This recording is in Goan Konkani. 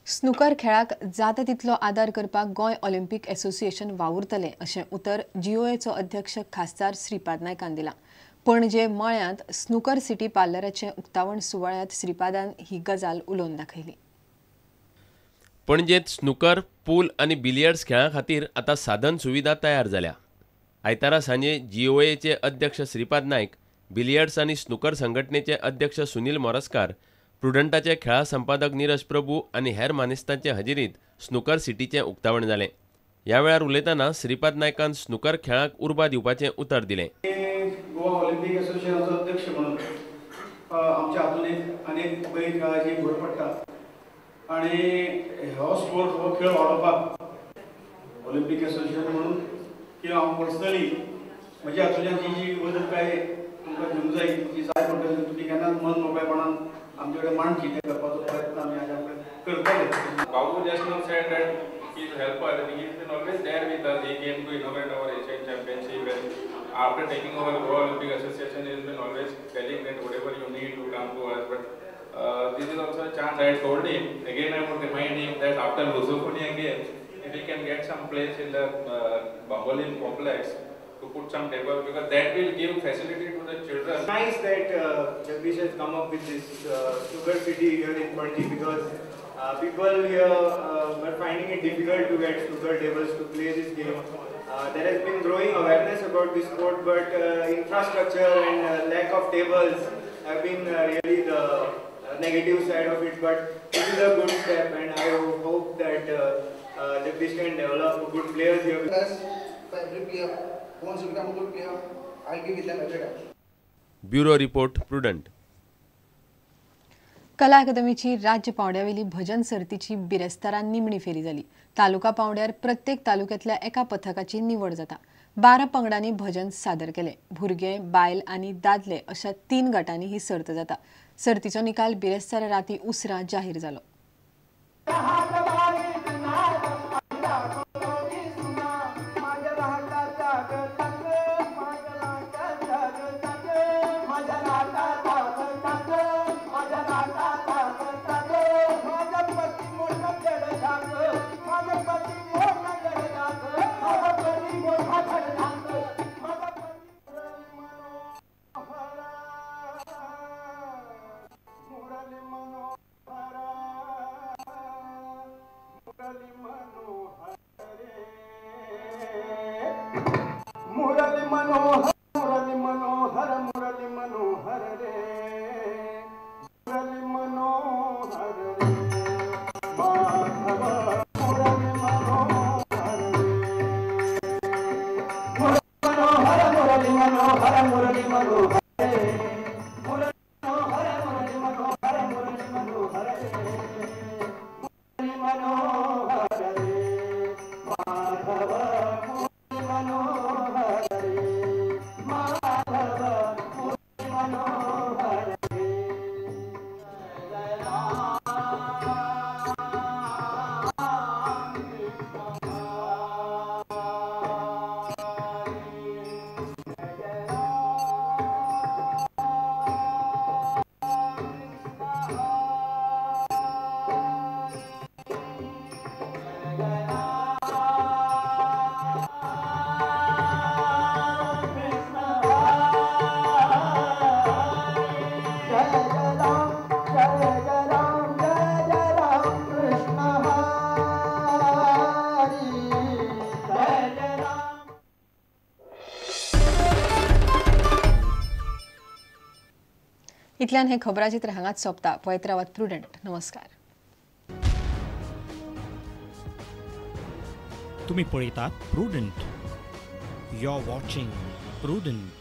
स्नूकर खेळाक जाता तितलो आदार करपाक गोंय ऑलिम्पिक एसोसिएशन वावुरतले अशें उतर जीओएचो अध्यक्ष खासदार श्रीपाद नायकान दिलां. पणजे मळ्यांत स्नूकर सिटी पार्लराचें उक्तावण सुवाळ्यांत श्रीपादान ही गजाल उलोवन दाखयली. पणजेंत स्नूकर, पूल आनी बिलियर्ड्स खेळां खातीर आतां साधन सुविधा तयार जाल्या. आयतारा सांजे जीओएचे अध्यक्ष श्रीपाद नायक, बिलियर्ड्स आनी स्नूकर संघटनेचे अध्यक्ष सुनील मोरस्कार, प्रुडंटाचे खेळा संपादक नीरज प्रभू आनी हेर मानेस्तांचे हजेरींत स्नूकर सिटीचें उक्तावण जालें. ह्या वेळार उलयतना श्रीपाद नायकान स्नूकर खेळाक उर्बा दिवपाचें उतर दिलें. गोवा ऑलिम्पिक एसोसिएशनाचो अध्यक्ष म्हणून आमच्या हातून एक अनेक बरी खेळाची भर पडटा आनी हो स्पोर्ट हो खेळ वाडोवपाक ऑलिम्पिक एसोसिएशन म्हणून किंवा हांव पर्सनली म्हज्या हातूंतल्यान जी जी मदत काय तुमकां घेवंक जाय जी जाय पडटली तुमी केन्नाच मन मोकळेपणान आमचे कडेन मांडची तें करपाचो प्रयत्न आमी हाज्या कडेन करतले. Babu just now said that he is helper and he has been always there with us. He came to inaugurate our Asian Championship and after taking over Goa Olympic Association, he has been always telling that whatever you need to come to us. But this is also a chance. I told him, again I would remind him that after Lusophonia Games, if he can get some place in the Bambolim complex to put some table, because that will give facility to the children. It's nice that Jagdish has come up with this Snooker City here in Panaji, because people here were finding it difficult to get snooker tables to play this game. There has been growing awareness about this sport, but infrastructure and lack of tables have been really the negative side of it. But this is a good step, and I hope that Jagdish can develop good players here. Plus, for every player who wants to become a good player, I'll be with them every time. Bureau report, Prudent. कला अकादमीची राज्य पावंड्यावेली भजन सर्तीची बिरेस्तारा निमणी फेरी जाली. तालुका पावंड्यार प्रत्येक तालुक्यांतल्या एका पथकाची निवड जाता. 12 पंगडांनी भजन सादर केले. भुरगे, बायल आनी दादले अशा 3 गटांनी ही सर्त जाता. सर्तीचो निकाल बिरेस्तारा राती उसरां जाहीर जालो. इतल्यान हे खबराचित्र हांगाच सोंपता. पळयत रावात प्रुडंट. नमस्कार. तुम्ही पळयतात Prudent. You are watching Prudent.